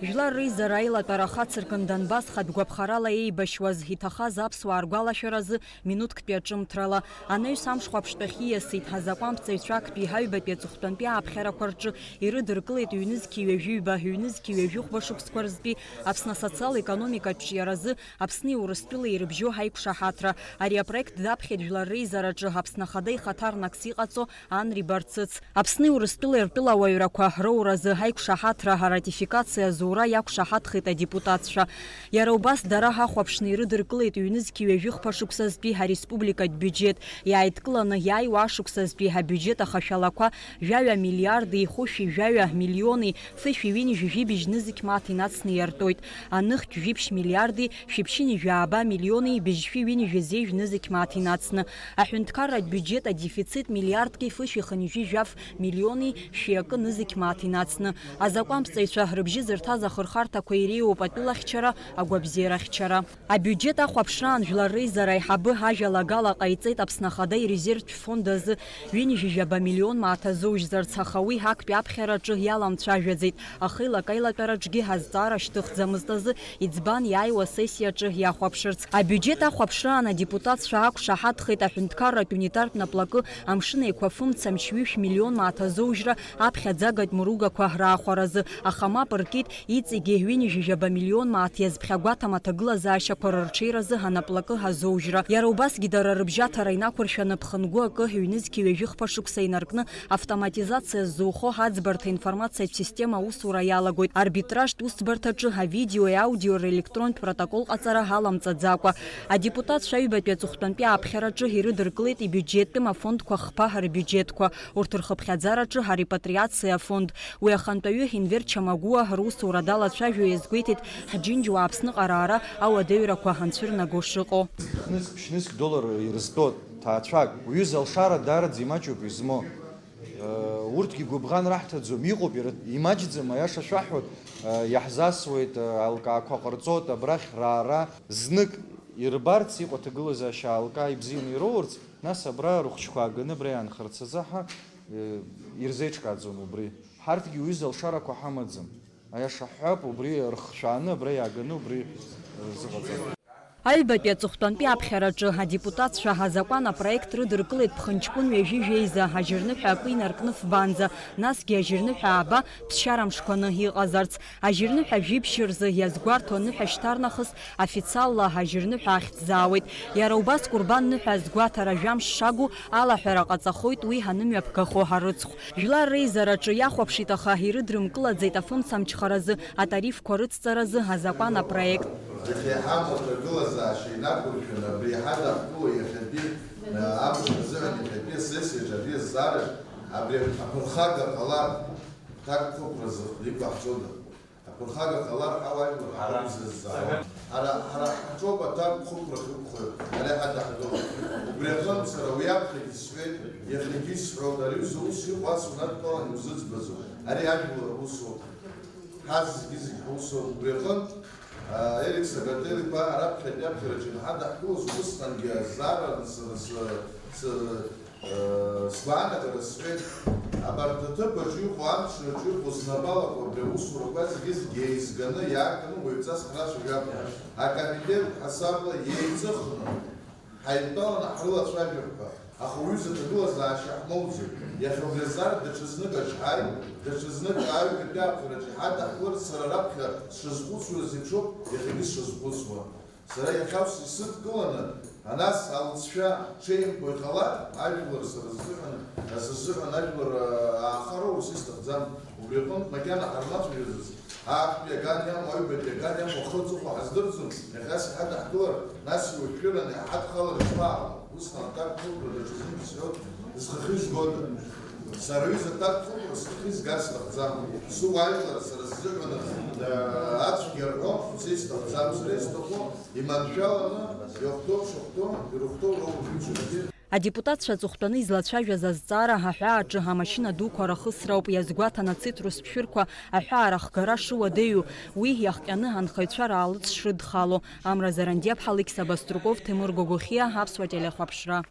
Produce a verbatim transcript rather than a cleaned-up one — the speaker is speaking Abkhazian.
Жәлар реизара аилатәара хацыркын Донбасс хатә гәаԥхарала еибашьуаз, иҭахаз аԥсуаа ргәалашәаразы минуҭктәи аҿымҭрала. Анаҩс амш хәаԥштәахь ииасит, азакәанԥҵаҩцәа актәи ҳаҩбатәи аҵыхәтәантәи ааԥхьарақәа рҿы ирыдыркылеит ҩнызқьи ҩажәи ҩба, ҩнызқьи ҩажәи хәба шықәсқәа рзтәи Аԥсны асоциал-економикатә ҿиаразы Аԥсни Урыстәылеи ирыбжьоу ҳаиқәшаҳаҭра. Ари апроект даԥхьеит Жәлар реизараҿы Аԥсны Ахада ихаҭарнакс иҟаҵо Анри Барцыц. Аԥсни Урыстәылеи ртәылауаҩрақәа роуразы аиқәшаҳаҭра аратификациа азура иақәшаҳаҭхеит адепутатцәа. Иара убас дара ҳахәаԥшны ирыдыркылеит ҩнызқьи ҩажәи хәба шықәсазтәи ареспубликатә биуџьеҭ, иааидкыланы иааиуа ашықәсазтәи абиуџьет ахашәалақәа жәаҩа миллиарди хәышәи жәаҩа миллиони фышәи ҩынҩажәи жәибжь нызқь мааҭ инацны иартоит, аныхтә жәиԥшь миллиарди шәиԥшьыни жәааба миллиони быжьшәи ҩынҩажәи жәеиза нызқь мааҭ инацны, аҳәынҭқарратә биуџьет адефицит миллиардки фышәи хынҩажәи жәаф миллиони шәи акы нызқь мааҭ инацны, азакәанԥҵаҩцәа рыбжьы зырҭаз ахырхарҭақәа иреиуоуп атәылахьчара, агәабзиарахьчара. Абиуџьет ахәаԥшраан Жәлар реизара аиҳабы ажәалагала ҟаиҵеит Аԥсны Ахада ирезервтә фонд азы ҩынҩажәи жәаба миллион мааҭ азоужьзарц, аха уи актәи аԥхьараҿы иаламцәажәаӡеит, ахеилак аилатәараҿгьы азҵаара шьҭыхӡамызт азы иӡбан иааиуа асессиаҿы иахәаԥшырц. Абиуџьет ахәаԥшраан адепутатцәа ақәшаҳаҭхеит аҳәынҭқарратә унитартә наплакы Амшын Еиқәа фымца мчҩышә миллион мааҭ азоужьра аԥхьаӡагатә мыругақәа раахәаразы, аха мап ркит иҵегьы ҩынҩажәи жәаба миллион мааҭ иазԥхьагәаҭам аҭагылазаашьақәа рырҽеиразы анаплакы азоужьра. Иара убасгьы дара рыбжьаҭара инақәыршәаны ԥхынгәы акы ҩнызқьи ҩажәи хәба шықәса инаркны автоматизациа ззухо аӡбарҭа информациатә система аусура иалагоит. Арбитражтә усӡбарҭаҿы авидеои аудиои релектронтә протокол ҟаҵара аламҵаӡакәа. Адепутатцәа аҩбатәи аҵыхәтәантәи ааԥхьараҿы ирыдыркылеит ибиуџьеттәым афондқәа хԥа рбиуџьетқәа, урҭ рхыԥхьаӡараҿы арепатриациа афонд. Уи ахантәаҩы Енвер Чамагәуа русура далацәажәо иазгәеиҭеит ҳџьынџьуаа Аԥсныҟа раара ауадаҩрақәа анцәырнаго шыҟоу. Хнызқь, ԥшьнызқь доллар ирызтәоу ҭаацәак, уҩыза алшара даараӡа имаҷуп измоу. Урҭгьы гәыбӷан раҳҭаӡом, иҟоуп, ира-, имаҷӡам, аиаша шәаҳҳәоит, иаҳзасуеит, алкаақәа ҟарҵоит, абрахь раара. Знык ирбарц, иҟоу аҭагылазаашьа аалкаа ибзианы ироурц, нас абра рыхәыҷқәа ааганы абра иаанхарц азы ҳа, э, ирзеиҿкааӡом убри. Ҳарҭгьы уҩыза алшарақәа ҳамаӡам. Аиаша ҳҳәап, убри рхшәааны абра иааганы убри рзыҟаҵара. Аҩбатәи аҵыхәтәантәи аԥхьараҿы адепутатцәа азакәан апроект рыдыркылеит ԥхынҷкәын ҩажәи жәеиза ажьырныҳәа акы инаркны фбанӡа, насгьы ажьырныҳәа ааба ԥсшьара мшқәаны иҟазарц. Ажьырныҳәа жәибжь рзы иазгәарҭо аныҳәа шьҭарнахыс официалла ажьырныҳәа ахьӡ заауеит. Иара убас Кәырбан ныҳәа азгәаҭара жәамш шагу алаҳәара ҟаҵахоит уи анымҩаԥгахо арыцхә. Жәлар реизараҿы иахәаԥшит, аха ирыдрымкылаӡеит афымцамчхаразы атарифқәа рыцҵаразы азакәан апроект. Иахьа иҳамоу аҭагылазаашьа инақәыршәаны абри иҳадаҳкыло иахьатәи, э, амш азыҳәан иахьатәи асессиаҿы абри азҵаараҿ абри аԥырхага ҟалар, ҭакԥхықәразы иқәаҳҵода? Аԥырхага ҟалар ҳауаажәлар ҳара ҳзызҵаауа. Ҳара, ҳара ҳаҿоуп аҭакԥхықәра хықәхаҩ, ара иҳадаҳкыло. Убри аҟынтә сара уи аԥхьагьы сҳәеит, иахьагьы исҳәоит, ари ус, ус иҟоу ас унадтәалан иузыӡбаӡом. Ари ажәлар усоуп. Ҳа зегьы-зегь ҳусоуп. Убри аҟынтә, а, Ерик Сагател-иԥа раԥхьатәи аԥхьараҿы ианҳадаҳкылоз, усҟангьы азҵаара сара с-, с-, Сгәаанагара сҳәеит, абарҭ аҭыԥаҿ иҟоу, амчраҿ иҟоу знапалақәа абри аусурақәа зегьы-зегьы еизганы иааганы уаҩҵас ҳрацәажәап. Акомитет ҳасабла еиҵыхны ҳаидтәаланы ҳрылацәажәап ҳәа, аха уҩыза аҭагылазаашьа ҳмоуӡеит. Иахьа убри азҵаара даҽазнык аҿҳаи, даҽазнык аҩбатәи аԥхьараҿы иҳадаҳкылар, сара раԥхьа сшазхәыцуаз еиԥшоуп иахьагьы сшазхәыцуа. Сара иахьа ус исыдкыланы, анас алҵшәа ҽеимҳәо иҟалар, ажәлар сара сзыҳәан, са сзыҳәан ажәлар, аа, аахароур исҭахӡам. Убри аҟынтә макьана ҳармацәажәаӡац. Актәи аган иамоу, аҩбатәи аган иамоу ахы аҵыхәа ҳаздырӡом, иахьа сиҳадаҳкылар, нас иуашәшәыраны иҳадхалар ишԥаҟалои? Усҟан аҭакԥхықәра даҽазнык исҳәоит, зхахьы изгода? Сара аҩыза аҭакԥхықәра схахьы изгар сҭахӡам. Сыуаажәлар сара сзыҳәан, э, ацәгьа рҳәо, са исҭахӡам, сара исҭаху иманшәаланы, иахәҭоу шахәҭоу, ирыхәҭоу роур рыцәарагьы. Адепутатцәа аҵыхәтәаны излацәажәаз азҵаара аҳәааҿы амашьына дуқәа рахысра ауп иазгәаҭан ацитрустә шәырқәа аҳәаа рахгара шыуадаҩу, уи иахҟьаны анхаҩцәа раалыҵ шрыдхало. Амра Зарандиаԥҳа, Алықьса Баструков, Ҭемыр Гогохиа, Аԥсуа телехәаԥшра.